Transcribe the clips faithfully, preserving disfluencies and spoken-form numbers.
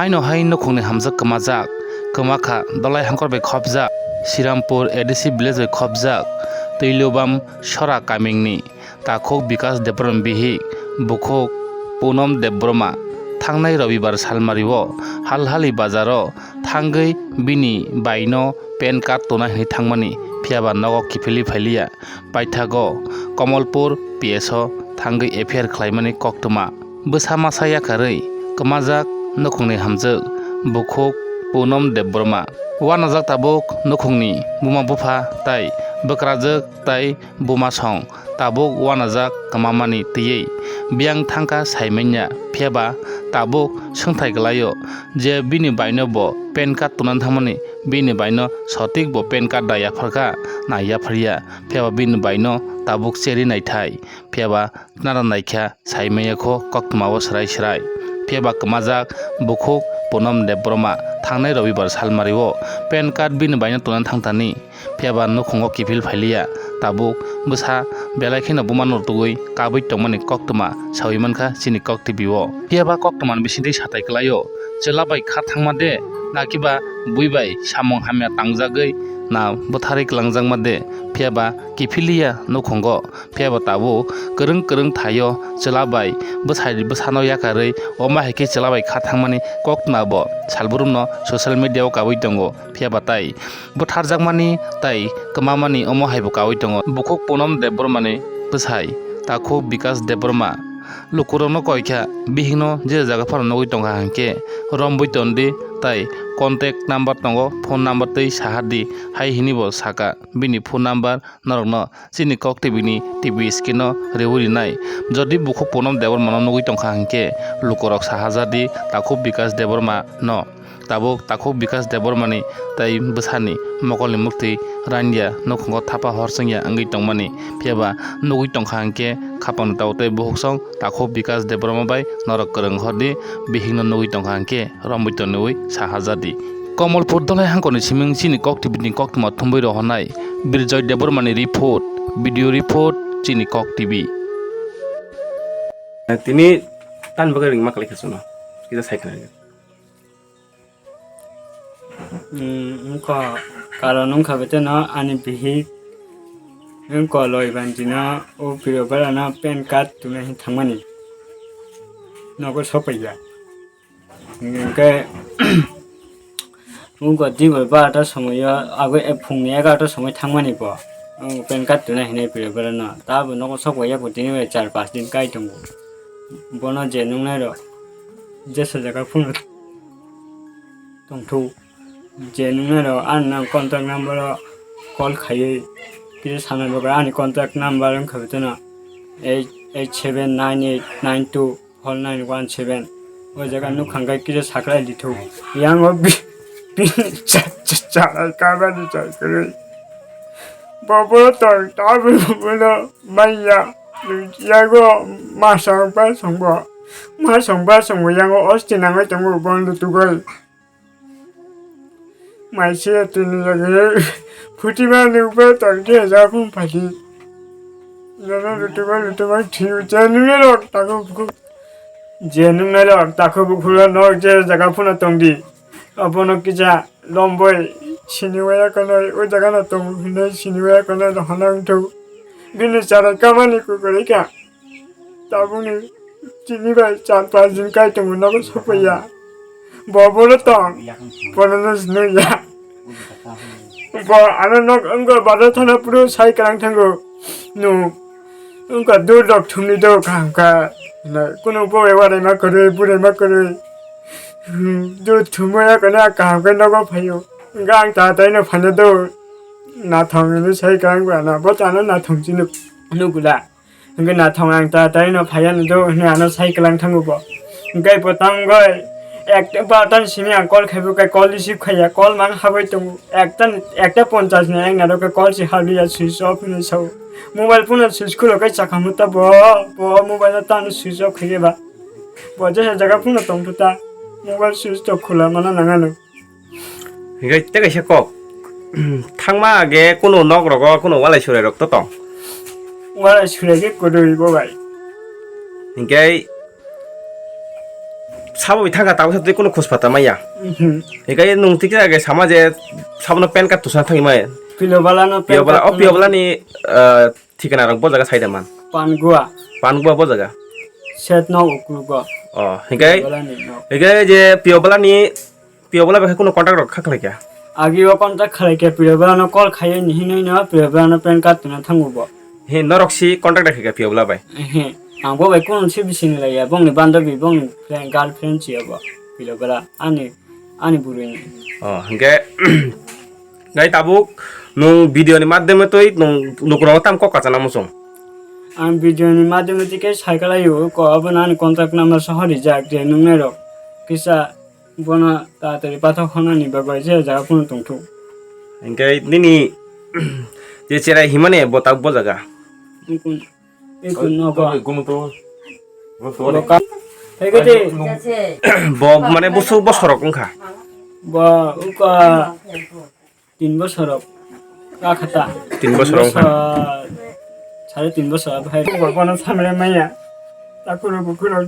Haino hai nukhungni hamjwk kwmajak, kwmakha Dolai Hangkor bai khopjak, Srirampur A D C village bai khopjak, Twilobam Sora kamingni takhuk Bikas Debbarma bihik bukhuk Punom Debbarma thangnai Robibar salmario Halhali bazaro thangwi bini baino pan card tuna hinwi thangmani, phiyaba nogo kiphilwi phailiya. Paithago Komolpur P S o thangwi F I R khlaimani koktwma. Bwsa masa yakarwi kwmajak nukhungni hamjwk bukhuk Punom Debbarma. Wanajak tabuk nukhungni buma bupha tai bwkrajwk tai buma song tabuk wanajak kwmamani twiwi biyang thangkha saimanya, phiyaba tabuk swngthai kwlaio je bini baino bo pan card tunani thangmani, bini baino sotik bo pan card da yapharkha na yapharya, phiyaba bini baino tabuk cheri naithai, phiyaba nara naikha saimanya kho koktwmao swrai swrai. Phiyaba kwmajak bukhuk Punom Debbarma thangnai Robibar salmario pan card bini baino tunani thangthani. Phiyaba nukhungo kiphil phailiya, tabuk bwsa belai kheno bumano rwtugwi kabwi tongmani koktwma sawi mankha chini Kok T V o. Phiyaba koktwmani bisingtwi satai kwlaio, chwla bai kha thangma de, nakiba bui bai samung hamya tangjagwi na bwtharwi kwlangjakma de, phiyaba kiphiliya nukhungo. Phiyaba tabuk kwrwng kwrwng thaio chwla bai bwsai bwsano yakarwi, omo hai khe chwla bai kha thangmani koktwma bo salbrumno social media o kabwi tongo. Phiyaba tai bwtharjakmani tai kwmamani omo hai bo kaui tongo. Bukhuk Punom Debbarmani bwsai takhuk Bikas Debbarma lukurokno koikha, bihikno je jaga phano nugwi tongkha hinkhe romwi tondi tai contact number tongo, phone number twi sahardi hai hini bo saka. Bini phone number norokno chini Kok T V ni T V screen o reui rinai. Jodi bukhuk Punom Debbarmano nugwi tongkha hinkhe lukurok sahajardi takhuk Bikas Debbarma no. Tabuk takhuk Bikas Debbarmani tei bwsani mokolni muktwi ranya nukhungo thapa hor chwngya wngwi tongmani, phiyaba nugwi tongkha hinkhe khapangni tabuk tei bukhuk song takhuk Bikas Debbarma bai norok kwrwng hordi, bihikno nugwi tongkha hinkhe romwi tonwi sahajardi. Komolpur Dolai Hangkorni siming chini Kok T V ni koktwma thumwi rohornai Birjoy Debbarmani report, video report chini Kok T V. Tini tan bagwi ringma kalaikha chwngno, kisa sai khna. Hmm, wngkha karon wngkha beteno ani bihik wngkha loi bandino o piro berano pan card tuna hin thangmani nogo sopaiya. Hingke wngkha dibar barota somoyo agoi phungni egarota somoi thangmani bo wng pan card tuna hinai piro berano tabo nogo sopaiya bo tini bai char pas din kai tongo. Bono je nungnai rok jesa jaga phunuk. Tongthok je nungnai rok ani nang contact number o call khaiwi kisa sanai bagwi ani contact number wngkha beteno eight eight seven nine eight nine two four nine one seven. O jaga nukha hwnkhe kisa sakhlai lithok. Yang o bi-, bini cha-, cha-, cha-, kabani chai kwrwi. Bo bo tong tabuk bono manya. Yago masong basong bo. Masong basong bo yango osti nangwi tongo bono tugwi. Maise tini jagre phutima nukba tongkhe ja phung phadi. Jono lutuma lutuma thiu je nungnai rok tako bukhuk. Je nungnai rok tako bukhuk no je jaga phuna tongdi. Abono kisa lomboi sini waya kono o jaga no tongo hinwi sini waya kono rohorna wngthok. Bini chara kamani kukurika. Tabukni tini bai char pas din kai tongo nogo sopaiya. Bo bono tong, bono no siniya. Bo ano nok wngkha bazar thana phuru sai kwrang thango. Nu wngkha dur rok thumni do kaham kha. Kunu bo ewa rema kwrwi, bu rema kwrwi. Hmm, dur thumwi ya kane kaham khe nogo phaio. Wngkha ang tatai no phaina do. Nathong hinwi sai kwrang bana, bo tano nathong chini nugula. Hingke nathong ang tatai no phaiya no do hinui ano sai kwlang thango bo. Hingke bo tangoi ekta bartan simi ang call khaibo khe call receive khaiya, call mang haboi tongo. Ekta, ekta ponchas ni ang naro khe call si habliya switch off hinui sao. Mobile phone no switch khulo khe chakhamu ta bo, bo mobile no tano switch off khaiya ba. Bo jesa jaga phone no tongthu ta mobile switch to khula mana nangano. Hinkhe tei kaisa kok. Thangma age kunu nok rogo kunu walai surai rok to tong. Walai surai khe kwrwi bo bai. Hinkhe Sabo bai thangkha, tabuk sa twi kunu khus pata maya. Mhm. Hikai nwng tikhe age sama je sabono pen card tusana thangwi maya. Piyobala no pen Piyobala, card o no. Piyobala ni, ah, thikana rok bo jaga saida man. Pangua. Pangua bo jaga. Set no uklugo. O, hikai, Piyobala ni no. Hikai je Piyobala ni, Piyobala bai kunu contact rok kha khlai kha. Agi o contact khlai kha, Piyobala no call khaiwi ni hinwi no Piyobala no pen card tuna thangu bo. He, norok si contact rok kha Piyobala bai. He, ang bo bai kunu si bising lai ya, bongni bandabi, bongni friend, girlfriend si ya bo. Piyobala ani, ani burui ni. O, hinkhe, nai tabuk nwng video ni madhyame twi nwng lukurok tam kok kachana muchung. Ang video ni madhyame twi khe sai kalaio, ko abo nani contact number sohor rijak je nungnai rok kisa bono tatari pathok hwnani bagwi je jaga phano tongthok. Hinkhe nini je cherai himani bo tabuk bo jaga. Ikun, ikun nogo. Gunu to. Gunu to. Boka. Hegede. Bo mane busu bosorok wngkha. Bo uka tin bosorok. Kakhata. Tin bosorok wngkha. Bosor, sare tin bosor bhai. Bo kono samre maya. Takuro bukuro.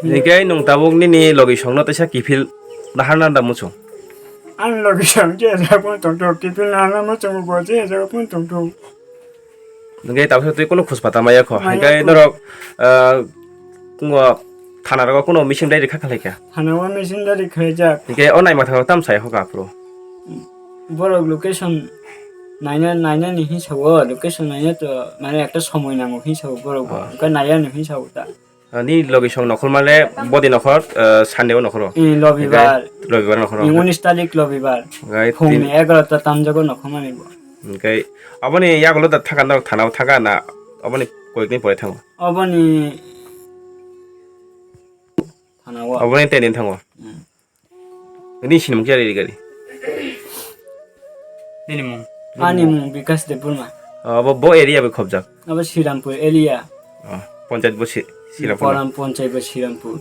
Hinkhe nwng tabuk nini logisongno teisa kiphil naharna da muchung? Ani logisong je jaga phano tongthok, kiphil naharna muchung bo je jaga phano tongthok. Hinkhe tabuk twi kunu khus pata maya kho. Maya kho. Hinkhe norok, ah, kungo thana rogo kunu missing diary kha khlai kha? Thana o missing diary khlaijak. Hinkhe o naima thangno tam sai hoka aphuru? Borok location naina, naina ni hinsa o, location naina to mane ekta somoi nango hinsa o borok bo. Ah. Hinkhe naiya ni hinsa o ta. Ah, ni logisong nokhorma le bodi nokhor, ah, Sunday o nokhoro. Eh, Lobibar. Hinkhe Lobibar nokhoro. Eh, unis tarik Lobibar. Hinkhe phungni tin- egarota tamjago nokhormani bo. Hinkhe aboni yagulo da thaka norok thana o thaka na aboni koyekni pore thango? Aboni thana o. Aboni ten din thango. Hmm. Nini sinimung khe ari gari? Nini mung? Ani mung Bikas Debbarma. Abo bo area bai khobjak? Abo Srirampur area. Oh, panchayat bo si-, Srirampur. Poram panchayat bo Srirampur.